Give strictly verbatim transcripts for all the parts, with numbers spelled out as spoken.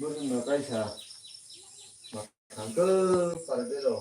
Bwswkno kaisa. Thangkhe pare de rw.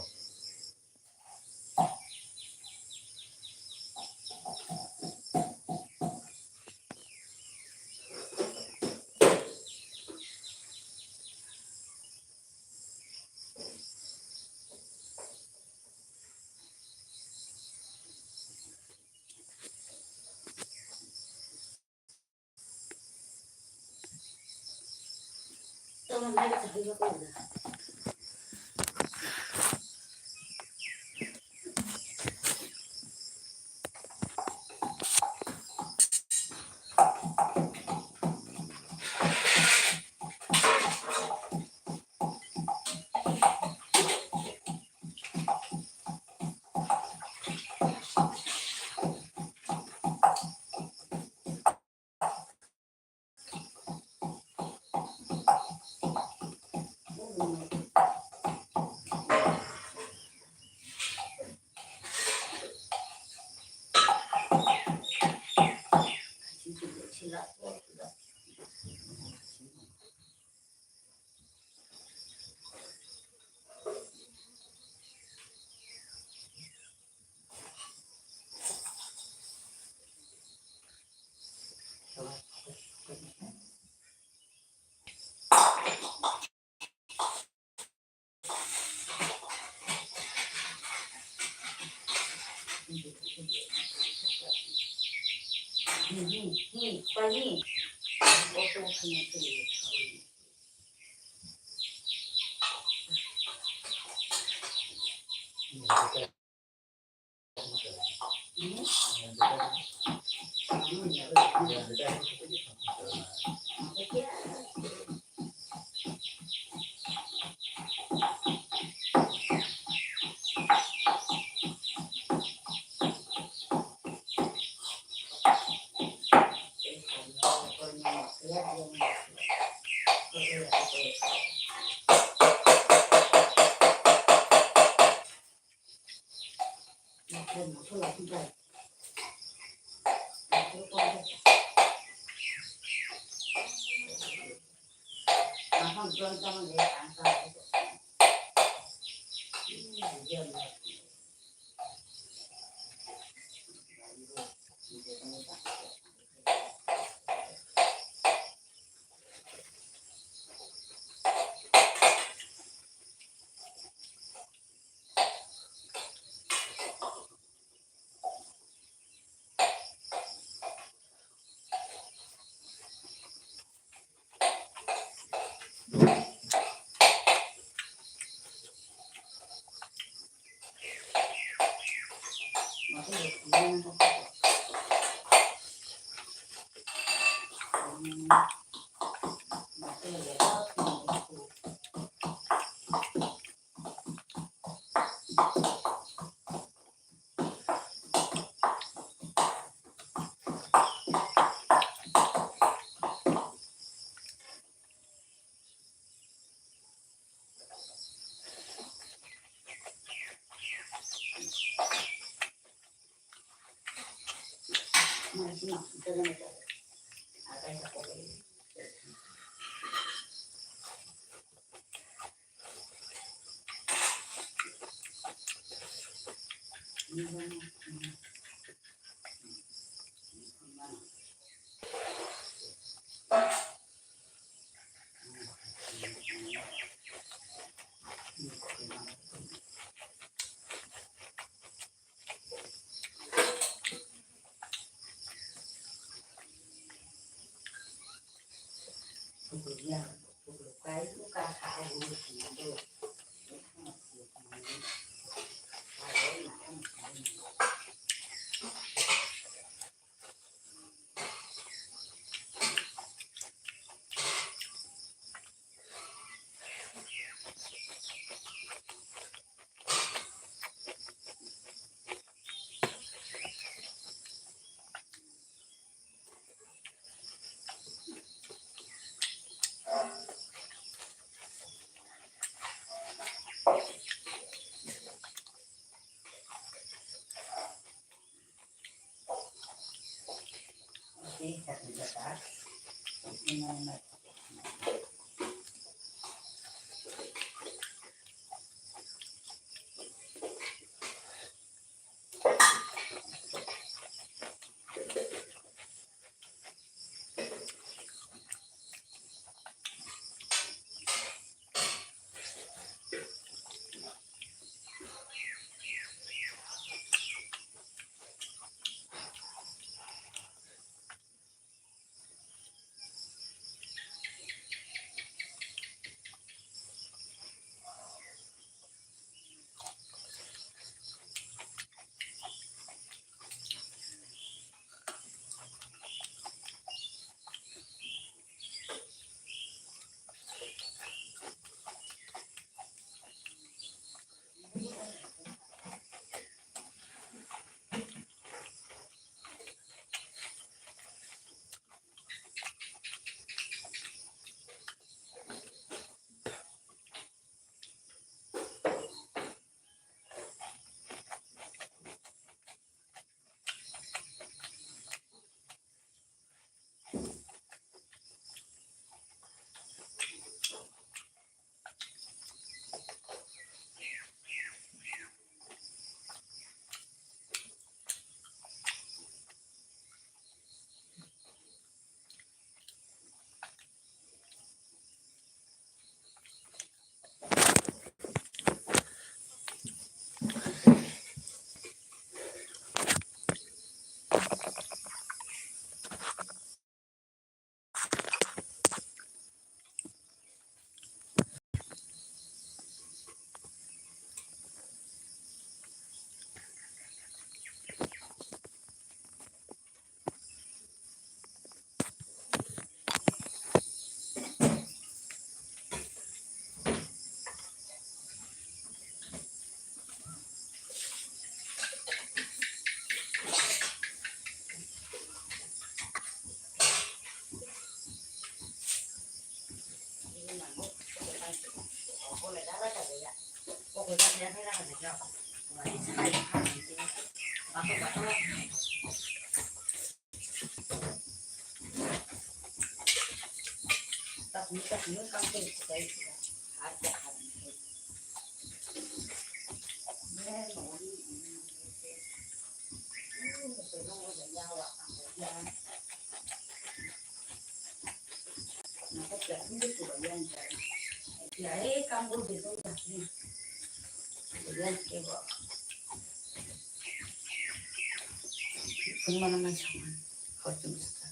Phunmano mai songmani, kochwng saka.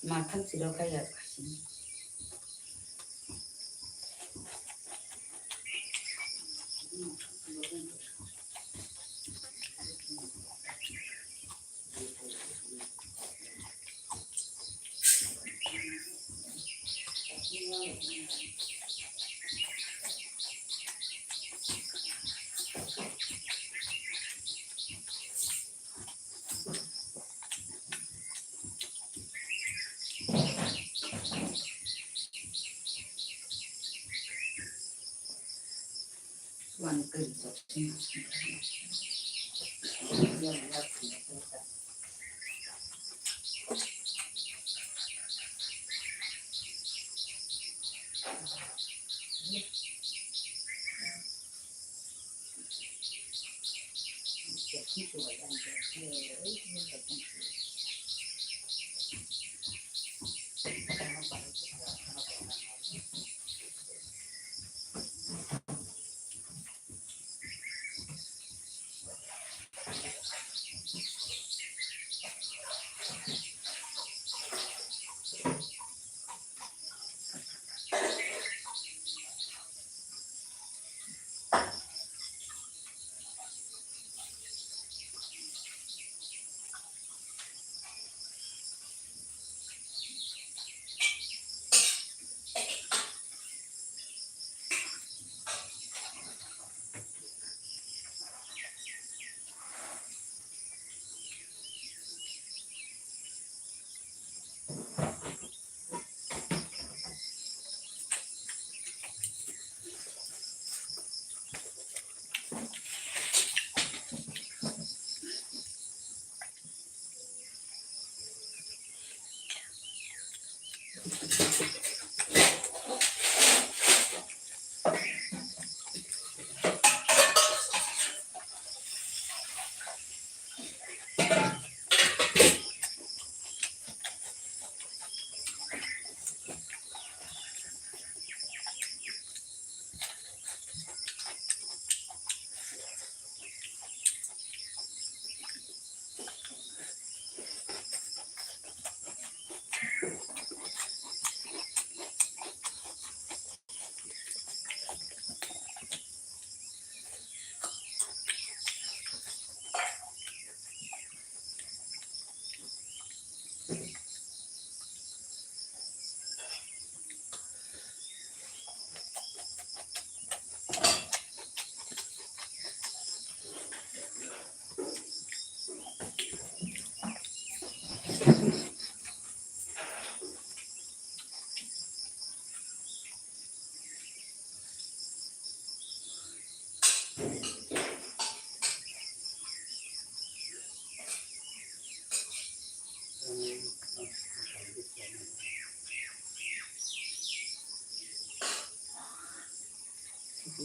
Mathang chirok kaya khasini.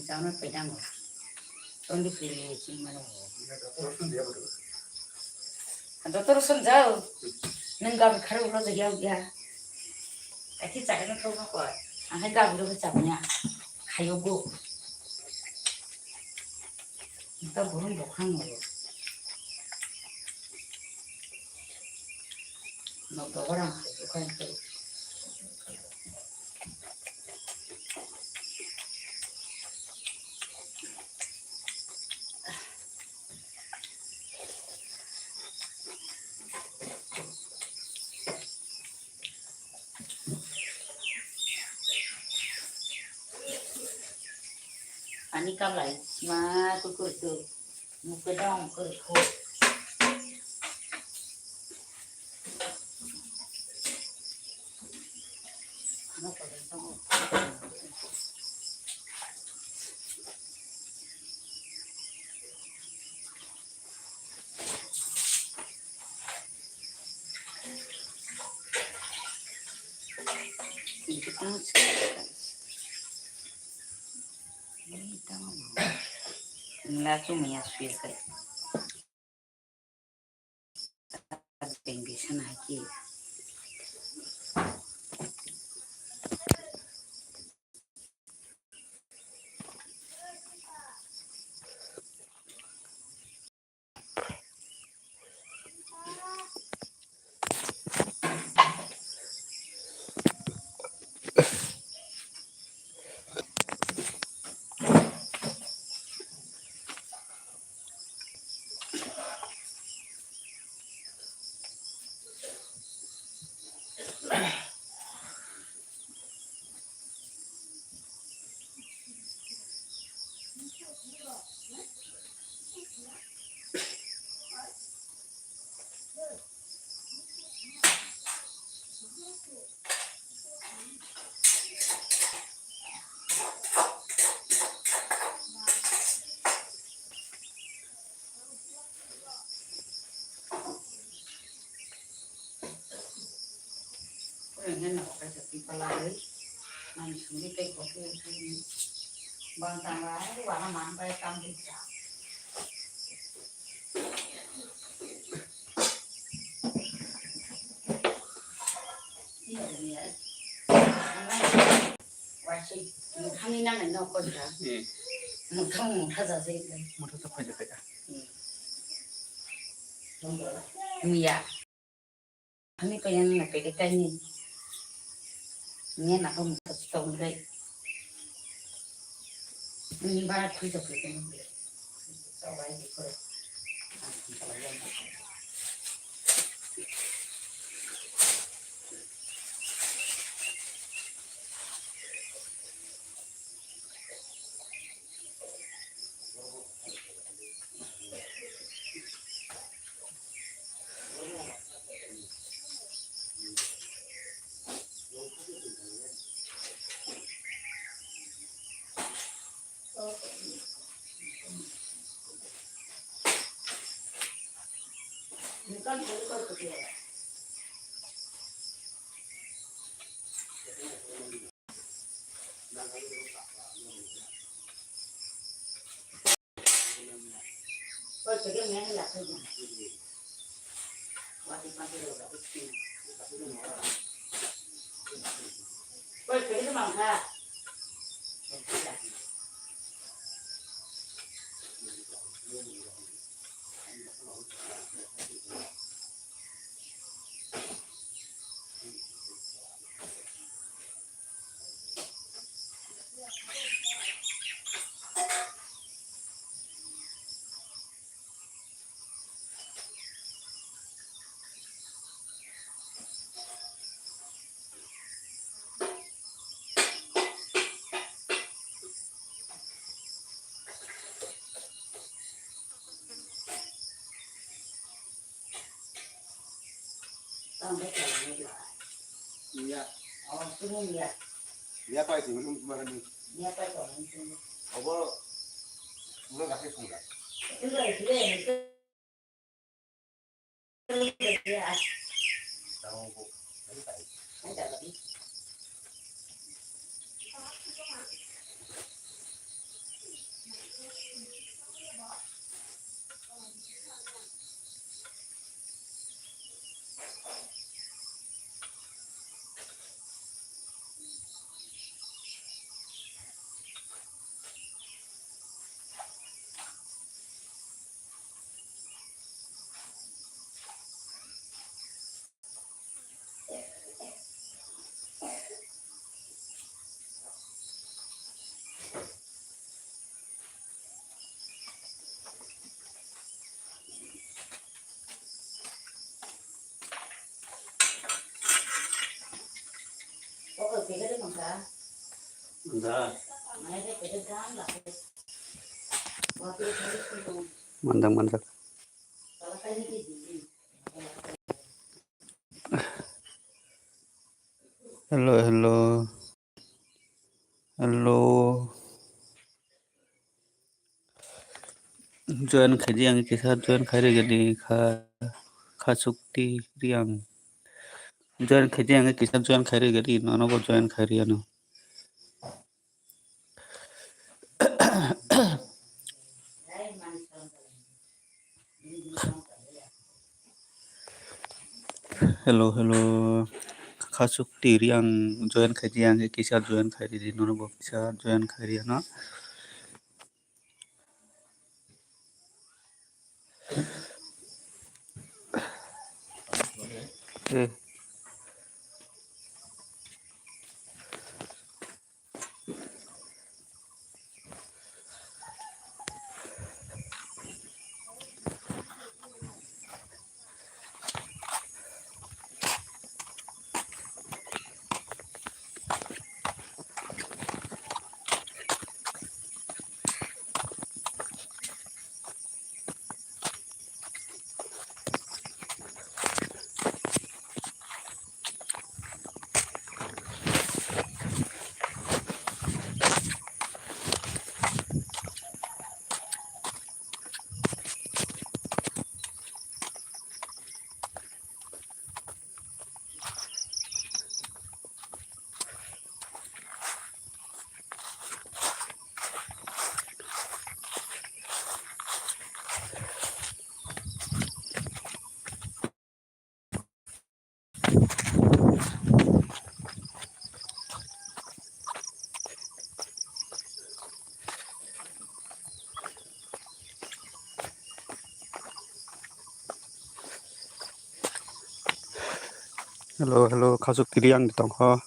Chana pedango. Tondi pili chimano. Doctor Roson jao. Nang gabri kharo ulo jagya ya. Kaki chakana thok ko. Ang hai gabri ro chapnya. Khayo go. Nta burung bokhang mo. No bokhang ko. Ani kablai ma kukur tu mukhe dong kurkhu. Lasu maya suya kai. Bengbi sana haki. Kurang hen nabo kaisa pipalai, nang sungwi tei kopi bang tangla, wala man bai tam di sa. Waisi, nokthani nang no koi ka. Hmm. Nokthang motha jajai. Motha to phai jajai. Hmm. Miya. Ani kaya na peke tani. Miya na ko motha to ngai. Ni bara thui to peke. Ya. Oh, sini ya. Ya, pai sini, ini gimana nih? Ya, pai sini. Apa? Udah kasih sudah. Sudah, sudah. Manjak, manjak. Hello, hello. Hello. Join khaidi ang kisa join khairi gadi kha, kha sukti ri ang. Join khaidi ang kisa join khairi gadi nono bo join khairi ano. Hello, hello. Kha sukti ri ang join khaidi ang kisa join khairi di nono bo kisa join khairi ano. Eh. Hello, hello, kha sukti ri ang di tongkho.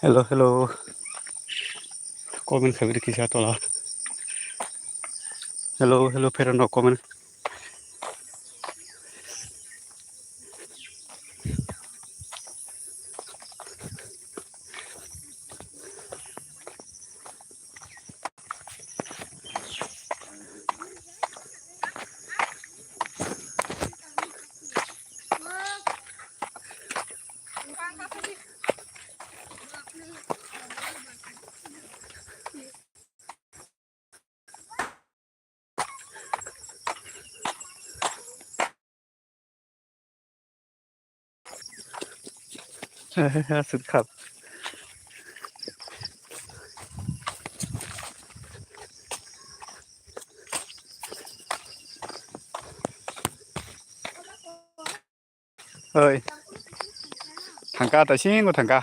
Hello, hello. Comment khaibidi kisa tola. Hello, hello, phero no comment. Aswk kha. Oi. Thangka, taisingo thangka.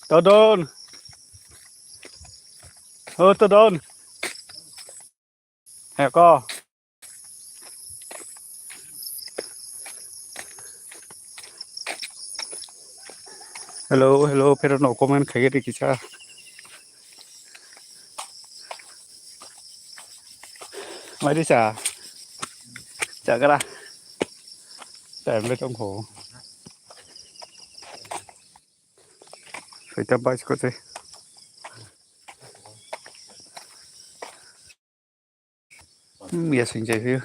Todon. O Todon. He ko. Hello, hello, phero no comment khaigedi kisa. Mari sa. Chagra. Time le tongkho. Soita bais ko se. Hmm, ya sing jai phiyo.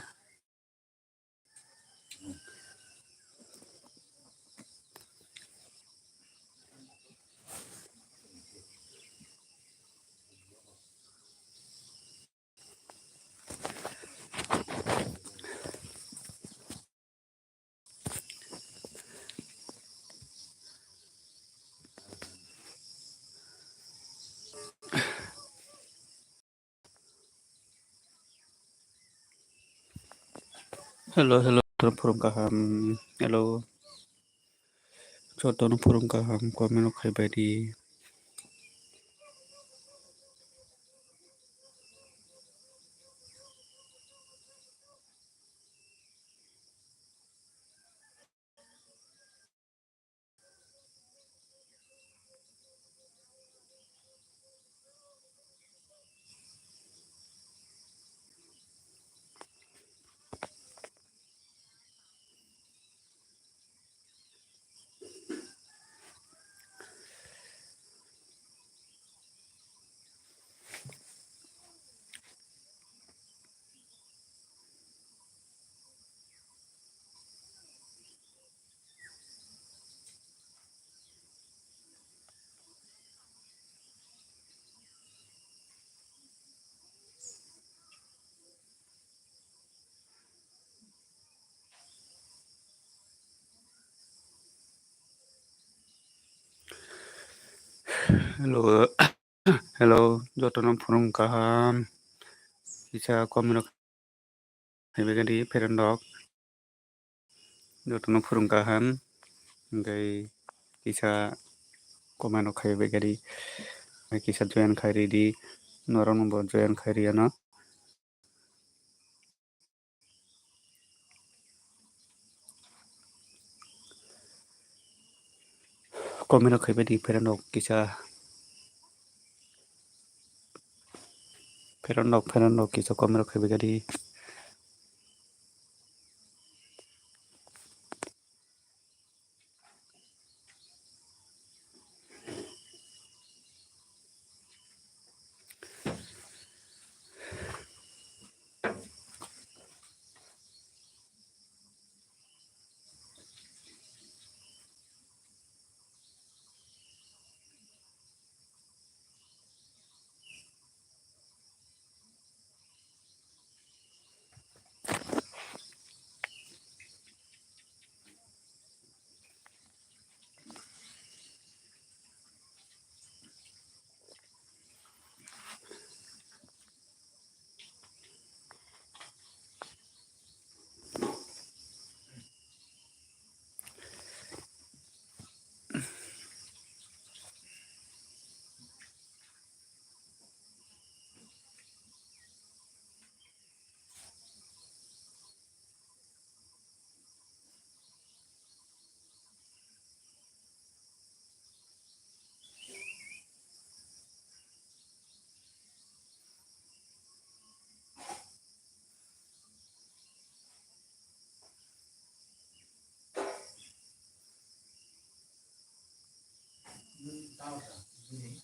Hello, hello, jotono phurung kaham. Hello. Jotono phurung kaham, comment rok khaibai di. Hello, hello, jotono phurung kaham. Kisa comment rok khaibai di friend rok. Jotono phurung kaham. Hingke kisa comment rok khaibai di. Kisa join khai ri di. Norok no bo join khai ri ano. Comment rok khaibai di friend rok kisa. Friend rok, friend rok kisa comment rok khaibai di.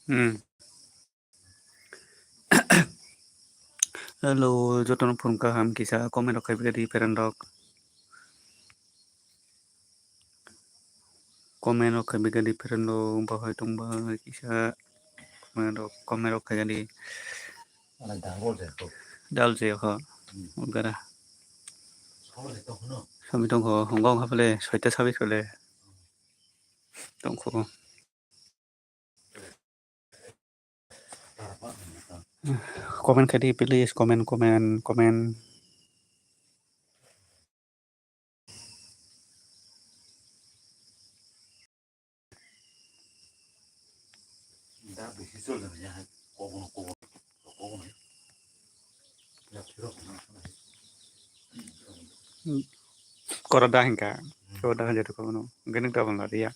Hmm. Hello, jotono phone kaham kisa comment rok khaibai di friend rok. Comment rok khaibai di friend rok, bahai tongbai kisa comment rok, comment rok khaibai di. Dal je ho. Gara. Sami tongkho, hongkong haphale, soita sabi khale. Tongkho. Comment khai di, please, comment, comment, comment. Kora da hinka, kora da hinka, kora no, gini double na dia.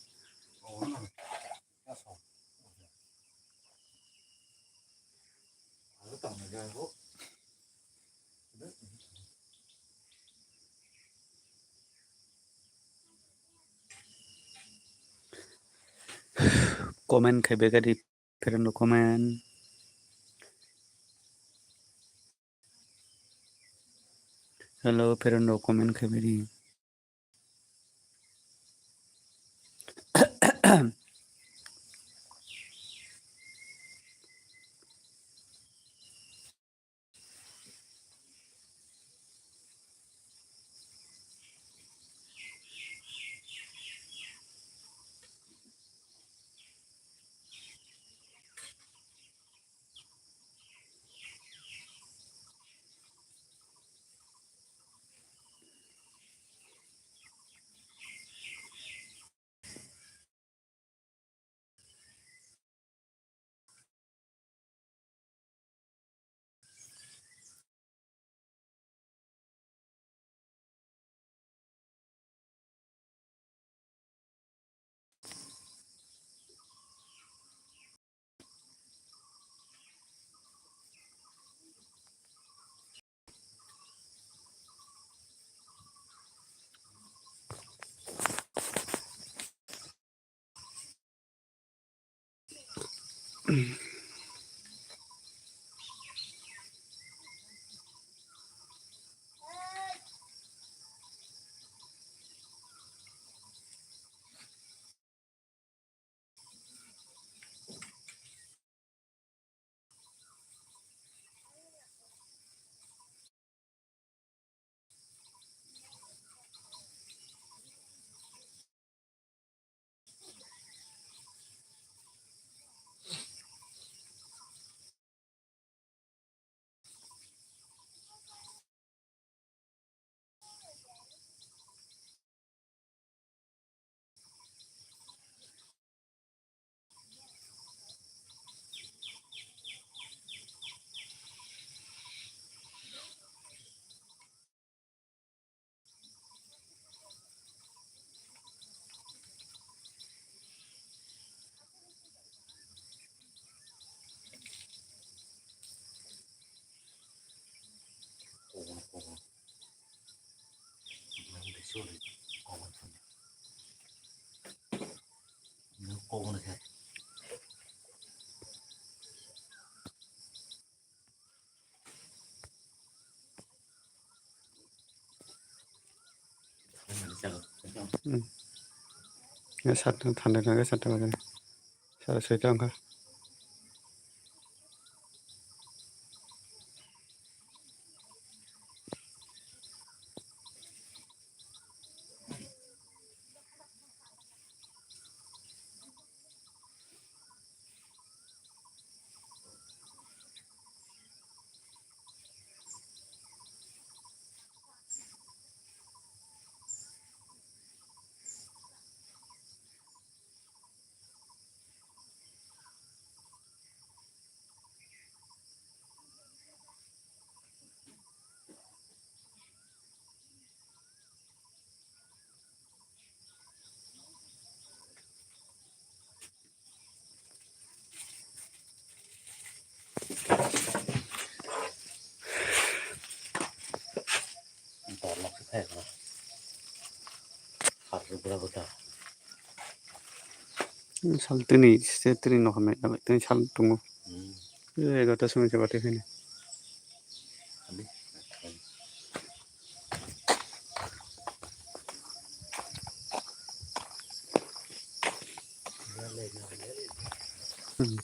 Comment khai bega di, friend rok comment. Hello, friend rok comment khai bega di. Hmm. Ya, sat, thanda na, sat baje. Sara soita wngkha. Sal tini, se tini nokha mai, tini sal tongo. Hmm. Egarota somoi se bati phini. Hmm.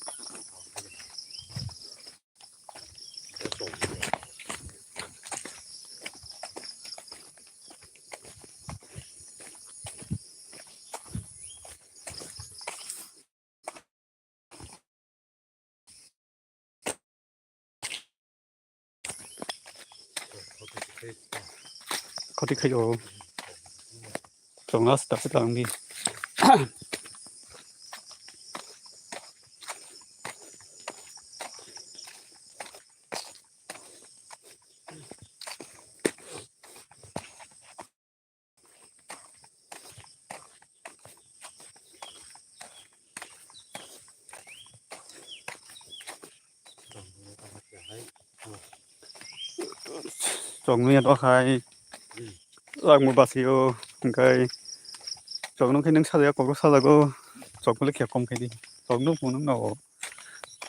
Khoti khai o. Chwng last ta se tang di. Chwng nui ya khai. Lang mo basio, hingkai. Chwng nung khe nung sajak, kok rok sajago. Chwng le khe kom khe di. Chwng nung phunung no.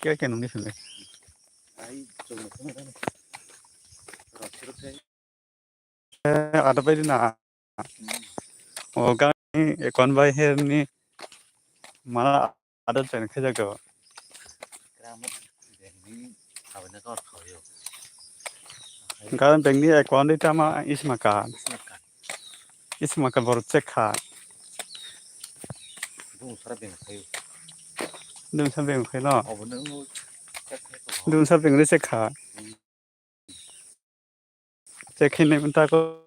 Khe khe nung ni phunung. Eh, ada bai na. O gani ekon bai her ni mana ada chen khe jago. Gani beng ni ekon di tama isma ka. Isma ka bor check kha. Dum sara beng khayo. Dum sara beng khayo no. Dum sara beng di check kha. Check khainai manta ko.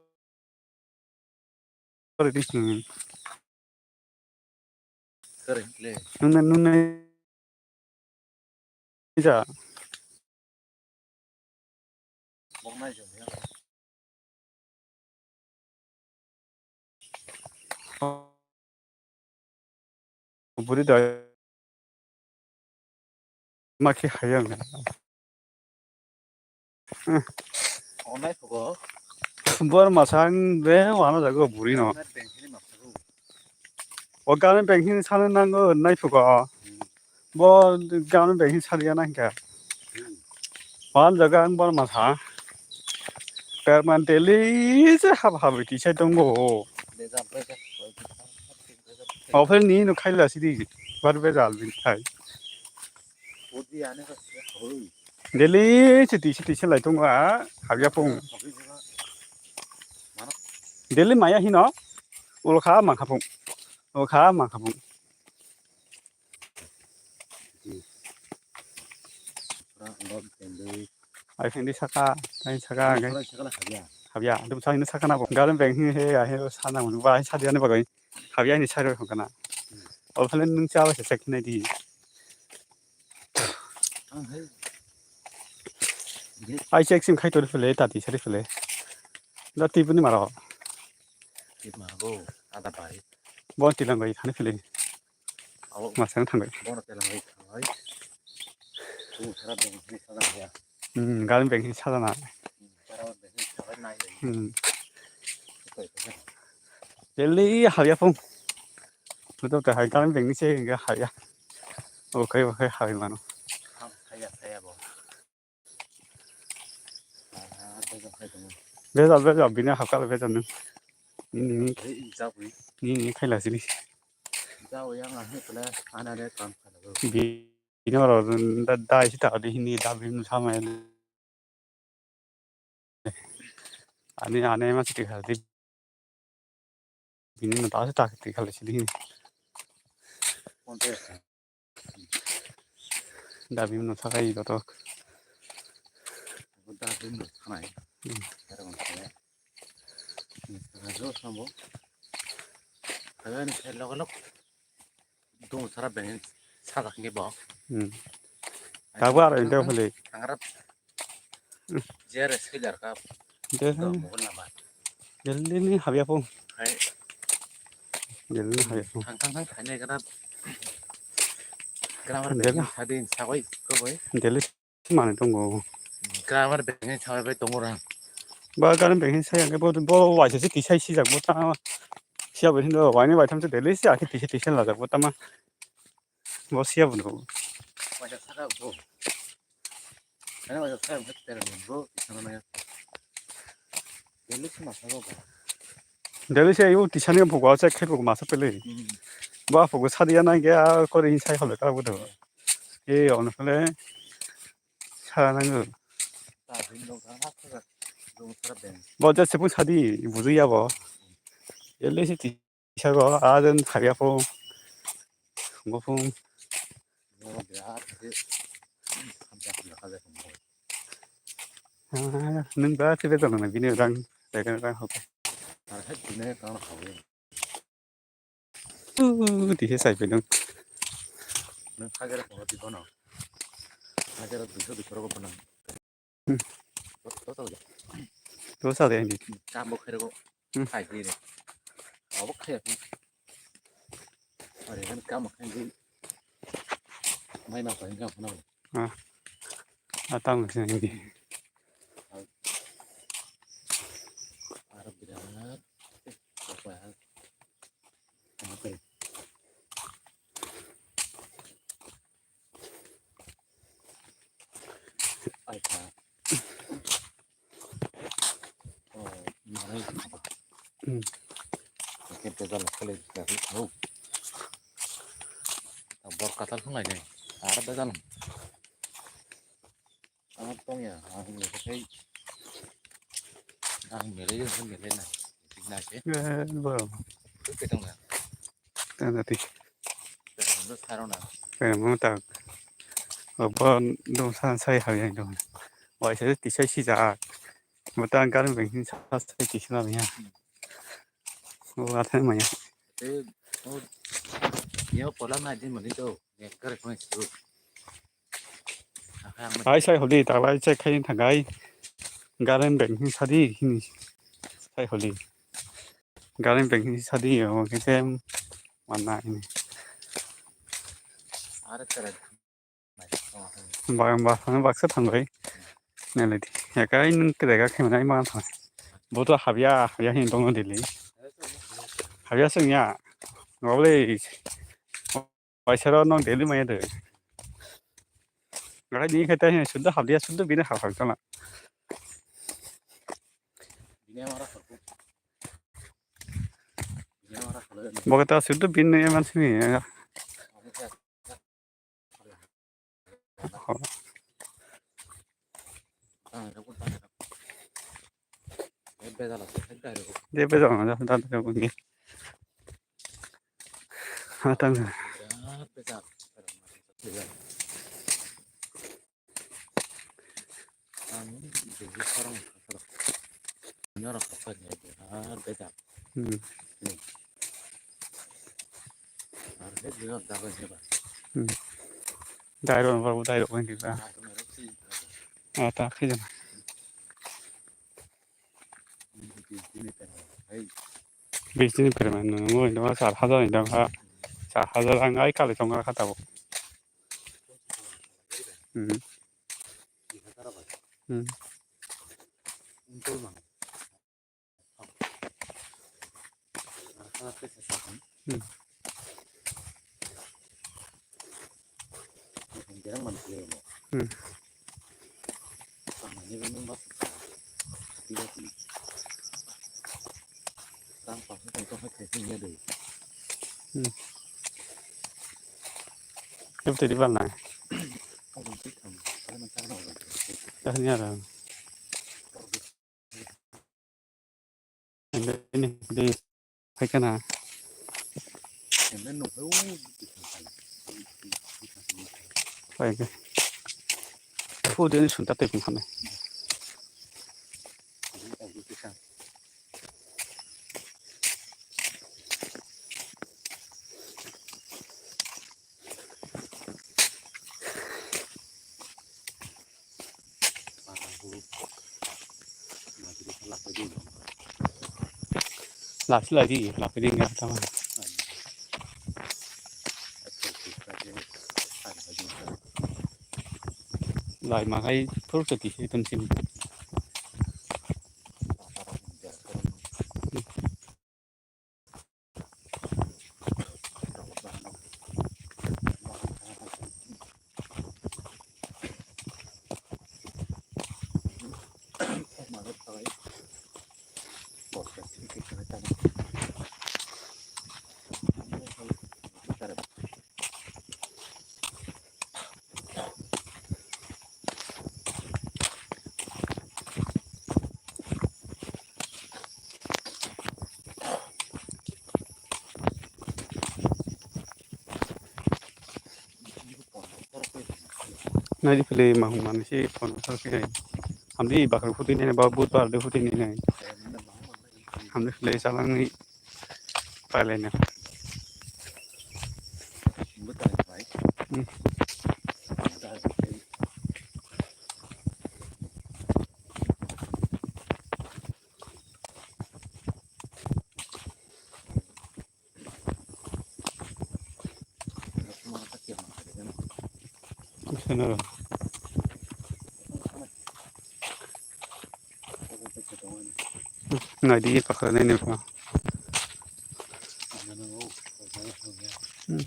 Nungnai, nungnai. Ja. Buri da. Ma khe hai ang. Onai phugo. Bor masa ang be wana jago buri no. Bengkhe ni masa go. O gani bengkhe ni sana nango nai phugo. Bo gani bengkhe saliya nang kha. Wan jaga ang bor masa. Permanently je hab hab ti sai tongo. Offer ni no khaila sidi. Bar be jal bin khai. Daily siti siti se lai tongo a habya pung. Daily maya hino ulkha mangkha pung. Ulkha mangkha pung. Ai phendi saka, ai saka, ai. Habya, dum sa hino saka na bo. Garam beng hi he, ai he sana mun ba, ai sadiya ni bagwi. Habya ni sari hon kana. Ol phalen nung cha ba se check nai di. Ai check sim khai tori phele, tati sari phele. Da ti puni maro. Ti maro, ada bai. Bon ti lang bai khani phele. Masang thangbai. Bono telang bai thangbai. Chwng sara beng hini sajana ya. Hmm, garam beng hini sajana. Sara beng hini sabai nai bai. Hmm. Daily habya phung. Betul teh hai garam beng ni se hingga habya. Okai okai habai mano. Ham saya saya bo. Bejal, bejal, bini hakal bejal nung. Nini, nini khaila sini. Bini oro da, da isi ta di hini da bini sama ya. Ani, ani ma siti kha di. Bini no ta ta ti khala sidi. Dabi no sakai joto. Dabi no sanai. Hmm. Saka jo sambo. Saka ni side log log. Dum sara beng sajak ni bo. Hmm. Tabuk aro inte phale. Tangra jere silar ka. Dum mugul nama. Delhi ni habya phung. Hai. Delhi ni habya phung. Thang thang thang thainai kana. Grammar beng sadin sagoi ko boi. Delhi. Mani tongo. Grammar beng sai bai tongo rang. Ba garam beng sai ang bo bo waisa se tisai sijak bo ta. Siya bo hindo waini waitham se daily se akhe tisa tisa lajak bo tama. Bo siya bo no. Waisa saka bo. Ana waisa saka bo tera bo. Isana na. Daily se masa bo. Daily se yu tisani bo go se khe bo masa pele. Ba bo sadiya na ge a kori sai hole ka bo do. E ono pele. Sa nango. Bo je sepung sadi buji ya bo. Ele si ti sa go a den kharia phung. Bo phung. Nung ba tebe tong na bini rang, rang, rang hok. Ar hai bini rang hok. Uh, di he sai pedong. Nung hagera ko di kono. Hagera duiso duiso ko bono. Hmm. To, to, to. To sa de ni. Kam bo khere ko. Hmm. Hai di re. Abo khe. Are kan kam kan di. Mai ma pa ni kam na. Ah. Atang sini. Aro birat. Apa? Apa? Aita. Oh, marai apa? Hmm. Oke, begal kali. Oh. Bor katal sungai nih. Ada begal. Ang tong ya, ang melai, ang melai, ang melai na, na ke. Eh, bro. Tu ke tong na? Tang tadi. Tang na sarona. Eh, mau tak. Apa dong san sai hal yang dong. Wai sai ti sai si ja. Mata ang karim beng sa sai ti sila ya. Wah, thai maya. Eh, oh, yo pola na din mani to. Ai sai holi ta bai check khai thang ai. Garen beng hin sadi hin sai holi. Garen beng hin sadi o ke sem mana ini. Bang bang baksa thang bai. Nele di. Ya kai nung kre ga khai mana ma thang. Boto habya habya hin dong dili. Habya sung ya. Ngole. Waisaro nong daily maya de. Gakai ni khaita hin suddo habya suddo bini hal hal tala. Bokata suddo bini eman sini ya. Dia bejal na da da ko ni. Hatang. Hmm. Hmm. Dairo babu dairo kan kita. Ah, tak sih. Bisni permen nungwi no sar hajar ni dang ha. Sar hajar ang ai kali song kha tabo. Hmm. Hmm. Hmm. Hmm. Hmm. Itu di mana? Dah ni ada. Ini di paikana. Paika. Fu dia ni sunta tepung kami. Lasi lagi, lagi di enggak tahu. Lai makai pur ke di hitam sini. Nai di pili mahung mani si phone sar khe. Hamdi bakar phuti nini ba budbar de phuti nini. Hamdi le salangni pailai na. Hmm. Sana. Ngai di pakha nai ne pa. Hmm.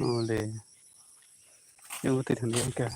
Ole. Yang betul dia ke.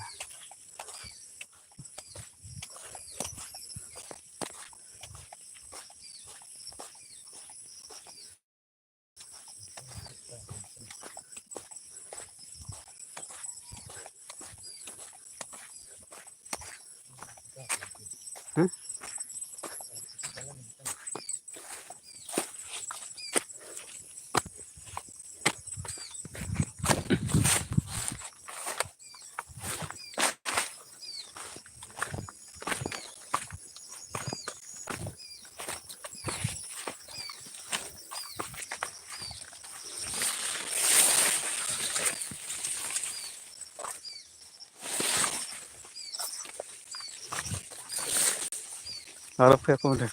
Aro khe kung de.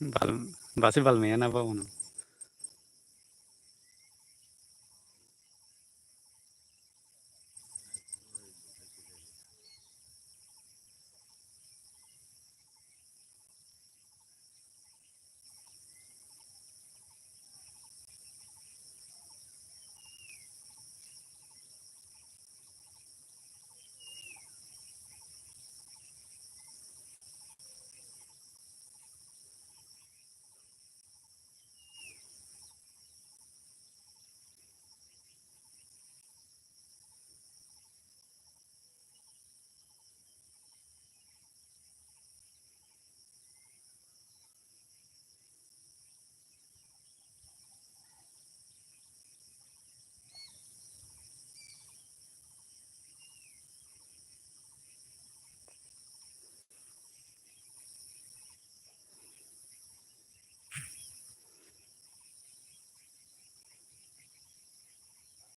Bal, basi bal maya na ba uno.